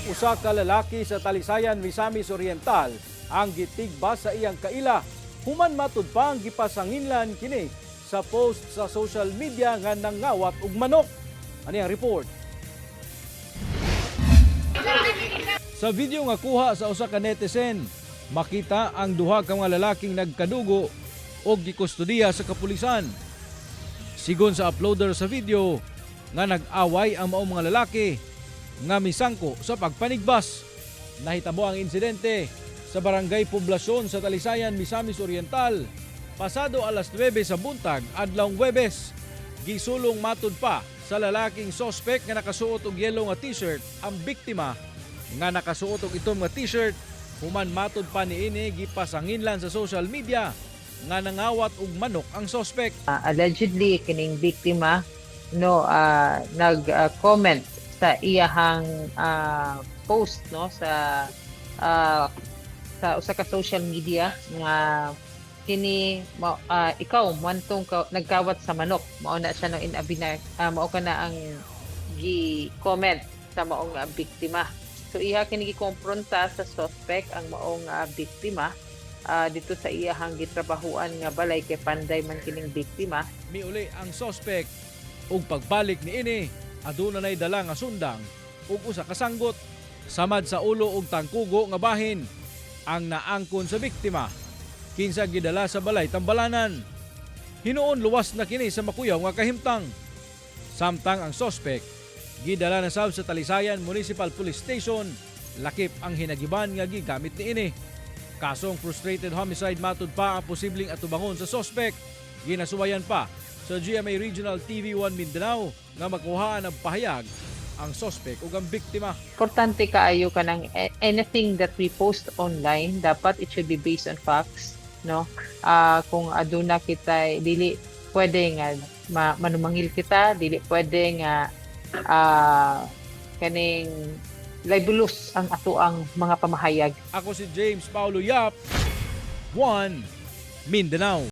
Usa ka lalaki sa Talisayan, Misamis Oriental ang gitigba sa iyang kaila. Human matud pa ang gipasanginlan kini sa post sa social media nga nangawat og manok. Ani ang report. Sa video nga kuha sa usa ka netizen, makita ang duha ka mga lalaking nagkadugo og gikustudiya sa kapulisan. Sigon sa uploader sa video nga nag-away ang maong mga lalaki nga misangko sa pagpanigbas. Nahitabo ang insidente sa Barangay Poblasyon sa Talisayan, Misamis Oriental. Pasado alas 9 sa buntag, adlawng Huwebes, gisulong matud pa sa lalaking sospek nga nakasuot og yellow nga t-shirt ang biktima nga nakasuot og itom nga t-shirt, human matud pa niini gipasanginlan sa social media nga nangawat og manok ang sospek. Allegedly kining biktima, no, nag-comment sa iyahang post, no, sa usa ka social media nga kini ikaw mantong ka, nagkawat sa manok, mao na siya, no, inabina mao kana ang gi-comment sa maong biktima. So iha kini gikompronta sa suspect ang maong biktima dito sa iyahang gitrabahuan nga balay kay panday man kining biktima. Miuli ang sospek ug pagbalik niini aduna nay dala nga sundang ug usa ka sanggot samad sa ulo ug tangkugo nga bahin ang naangkon sa biktima, kinsa gidala sa balay tambalanan. Hinuon luwas na kini sa makuyaw nga kahimtang. Samtang ang sospek gidala na sab sa Talisayan Municipal Police Station lakip ang hinagiban nga gigamit niini. Kasong frustrated homicide matud pa ang posibleng atubangon sa sospek. Ginasuwayan pa sa GMA Regional TV1 Mindanao nga makuhaan ang pahayag ang sospek ug ang biktima. Importante kaayo kanang anything that we post online, dapat it should be based on facts, no? Kung aduna kita, dili pwede nga manumangil kita, dili pwede nga kaning libelous ang atoang mga pamahayag. Ako si James Paulo Yap, 1 Mindanao.